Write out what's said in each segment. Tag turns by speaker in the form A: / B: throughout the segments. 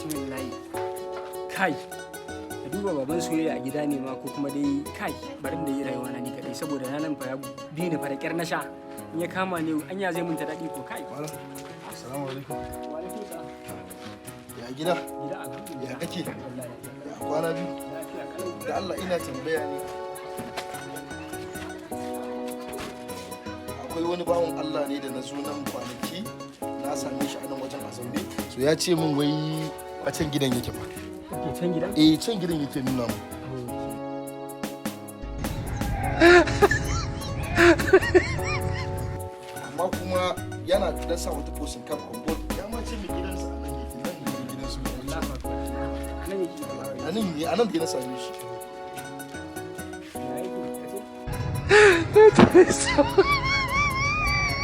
A: Bismillah. Kai, ka duba baban soyayya a gida ne ma, ko kuma dai, kai, bari da yi rayuwa na ni kadai, saboda ranan fa ya bi ni fa da kyar na sha. In ya kama ne, anya zai mun ta daɗi ko, kai?
B: Malam, assalamu alaikum.
A: Wa alaikum salam.
B: Ya gida?
A: Gida alhamdulillah.
B: Ya kake?
A: Wallahi.
B: Ya kwana biyu?
A: Lafiya kalau.
B: Da Allah ina tambaya ne. Akwai wani bawan Allah ne da na zo nan kwanaki, na same shi a nan wajen a zaune. So ya ce min wai a can gidan yake fa.
A: Okay, can gidan?
B: Eh, can gidan yake nuna mu. Amma kuma yana dan sa wata facing cap on board. Ya ma ce min gidansa a nan yake, nan ne gidansu.
A: Allahu akbar. Nan yake?
B: A nan ne, a nan dai na same shi.
A: Ya yake kace?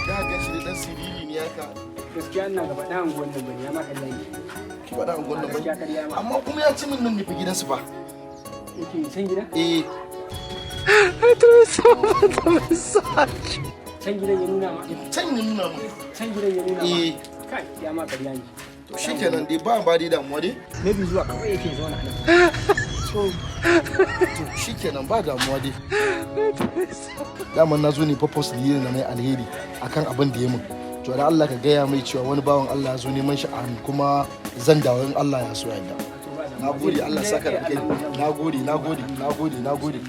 B: Ya ga shi da dan siriri ne haka.
A: Gaskiya ina gaba ɗan anguwan nan bane, ya ma ƙarya ne.
B: Ki faɗa anguwan nan
A: Gaskiya
B: ba.
A: ƙarya ma.
B: Amma kuma ya ci min nan ne fa gidansu fa.
A: Yake can gidan?
B: Eh.
A: Can gidan ya nuna ma?
B: Can ya nuna mu.
A: Can gidan ya nuna ma?
B: Eh.
A: Kai, ya ma ƙarya ne.
B: To shikenan dai, ba dai damuwa dai.
A: Maybe zuwa kawai yake zauna nan.
B: To shikenan, ba damuwa dai. Daman na zo ne purposely na mai alheri akan abin da ya min. To da Allah ka gaya mai cewa wani bawan Allah ya zo neman shi a kuma zan dawo in Allah ya so ya yarda.
A: To ba damuwa.
B: Na gode, Allah saka da kai. Na gode, na gode, na gode, na gode.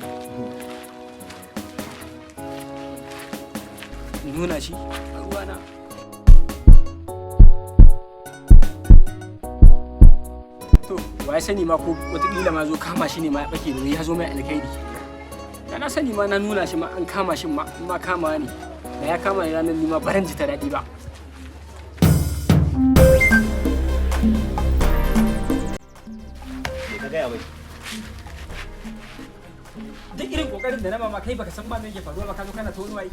A: Nuna shi a ruwana. To, wa ya sani ma, ko wataƙila ma zo kama shi ne ma ya ɓake da ya zo mai alkhairi. Da na sani ma na nuna shi ma an kama shi ma, in ma kama ne. Da ya kama ni ranar ni ma baran ji ta daɗi ba.
C: Me ka gaya mai?
A: Duk irin kokarin da na mama, kai baka san ba me yake faruwa ba, ka zo kana ta wani waye.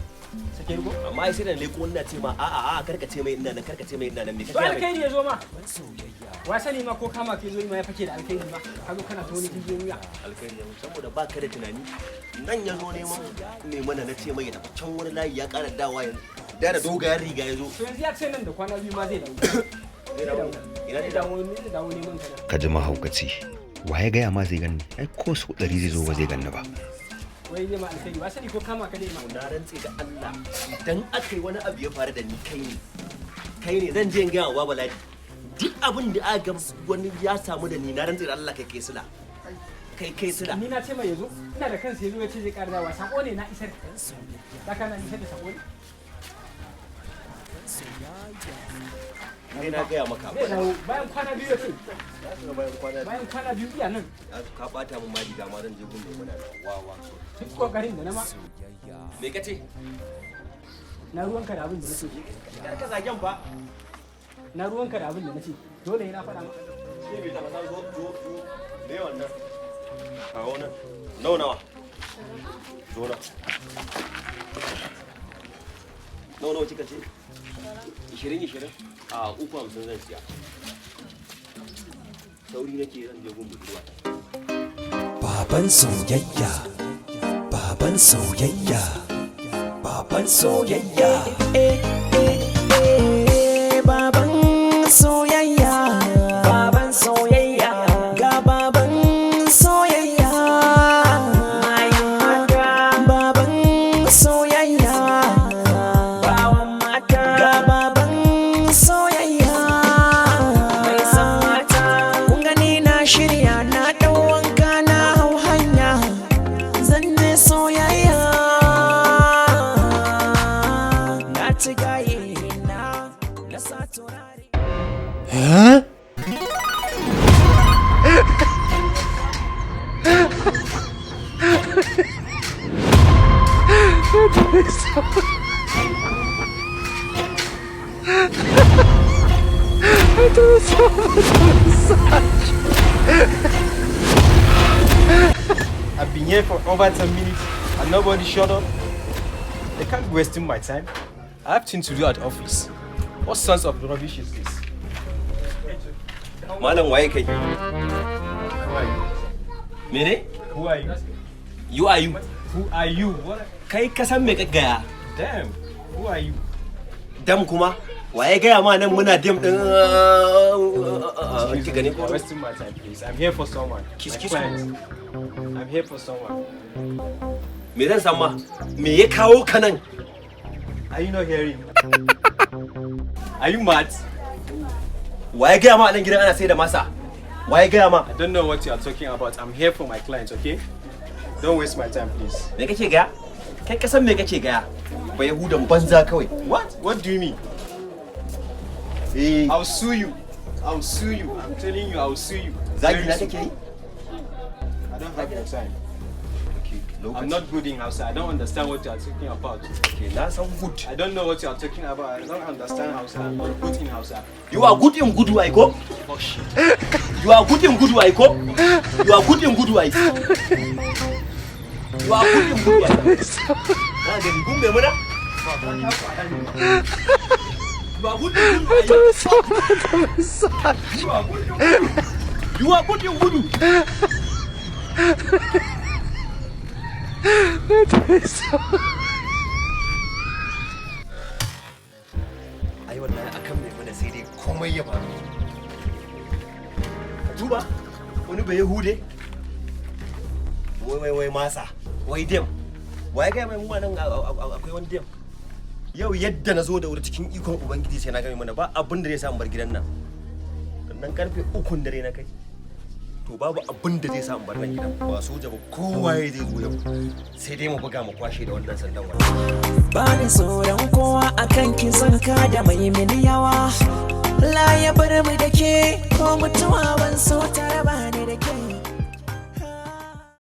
A: Sake rigo.
C: Amma ai sai da leko ina ce ma a'a a'a, karka ce mai ina nan, karka ce mai ina nan, me ka
A: To
C: gaya mai?
A: alkhairi ya zo ma. Wa sani ma ko kama ke zo yi ma ya fake da alkhairi ma. Ka zo kana ta wani jijiyoyin wuya.
C: Alkhairi ya zo saboda baka da tunani. Nan ya zo neman mai mana, na ce mai ya tafi can wani layi, ya ƙara dawa yanzu. Da dogayen riga ya zo.
A: To yanzu ya ce nan da kwana 2 ma zai dawo.
C: Zai dawo. Ina
A: Zai
C: zai dawo?
A: dawo, zai dawo neman ka nan.
D: Ka ji mahaukaci, wa ya gaya ma zai ganni? Ai ko sau 100 zai zo ba zai ganni ba.
A: Wai zai ma alkhairi, wa sani ko kama ka ne ma.
C: Na rantse da Allah, idan aka yi wani abu ya faru da ni, kai ne. Kai ne zan je in gaya wa Baba Ladi. Duk abin da aka ga wani ya samu da ni, na rantse da Allah kai kai sila. Kai kai sila.
A: Ni na ce mai yazo, ina da kansa yazo ya ce zai ƙara dawowa. Sako ne na isar. Za ka na isar da sako ne?
C: Kai na gaya maka.
A: Zai dawo bayan kwana 2 ya ce.
C: Bayan kwana
A: Bayan kwana 2 iya nan.
C: ka bata min ma riga ma, zan je gun mai mana wawa.
A: Duk kokarin da na ma.
C: Me ka ce?
A: Na ruwanka da abin da na ce.
C: Kar ka zagen ba.
A: Na ruwanka da abin da na ce. Dole ne na faɗa ma.
C: Shi bai taba san zo zo zo. Me wannan? Kawo nan. Nawa nawa? Zo nan. Nawa nawa kika ce? 20 20? A 3.50 zan siya. Sauri nake, zan je gun budurwa.
E: Baban soyayya, baban soyayya, baban soyayya. Baban soyayya, baban soyayya, ga baban soyayya. Baban soyayya, bawan mata, ga baban soyayya. Mai san mata. Kun gani na shirya, na ɗau wanka, na hau hanya, zan je soyayya. Na ci gaye na, na sa turare.
F: I've been here for over 10 minutes and nobody showed up. They can't be wasting my time. I have things to do at office. What sort of rubbish is this?
C: Malam, waye kai?
F: Who are you?
C: Mene?
F: Who are you?
C: You are you.
F: Who are you? What?
C: Kai ka san me ka gaya?
F: Damn. Who are you?
C: Dam kuma? Waye gaya ma nan muna dem din
F: Excuse
C: ki
F: me,
C: gani
F: you're
C: ko?
F: wasting my time, please. I'm here for someone.
C: Kiss,
F: My
C: kiss.
F: client. I'm here for someone.
C: Me zan san ma? Me ya kawo ka nan?
F: Are you not hearing? Are you mad?
C: Waye gaya ma a nan gidan ana sai da masa? Waye gaya ma?
F: I don't know what you are talking about. I'm here for my client, okay? Don't waste my time, please.
C: Me kake gaya? Kai ka san me kake gaya? Ba Yahudan banza kawai.
F: What? What do you mean?
C: Eh,
F: I'll sue you. I'll sue you. I'm telling you, I'll sue you.
C: Zagi na
F: Very soon.
C: kake yi?
F: I don't have your time.
C: Okay,
F: I'm
C: lokaci.
F: not good in Hausa. I don't understand what you are talking about.
C: Okay, na san good.
F: I don't know what you are talking about. I don't understand Hausa. I'm not good in Hausa.
C: You are good in gudu ai ko?
F: Fuck shit.
C: You are good in gudu ai ko? You are good in gudu ai. You are good in gudu ai. Na ga gun mai muna? You are good in gudu ai. You are good in gudu. You are good in gudu. Ai wallahi akan mai muna sai dai komai ya faru. Ka duba wani bai Yahude. Wai wai wai masa, wai dem. Wai ga mai mu nan akwai wani dem. Yau yadda na zo da wuri, cikin ikon Ubangiji sai na ga mana ba abin da zai sa in bar gidan nan. Sannan karfe 3n dare na kai. To, babu abin da zai sa in bar nan gidan. Ba soja ba, kowa ya zai zo yau. Sai dai mu buga mu kwashe da wannan sandan wannan.
E: Ba ni tsoron kowa akan kisan ka da mai mini yawa. La ya bar mu da ke ko mutuwa.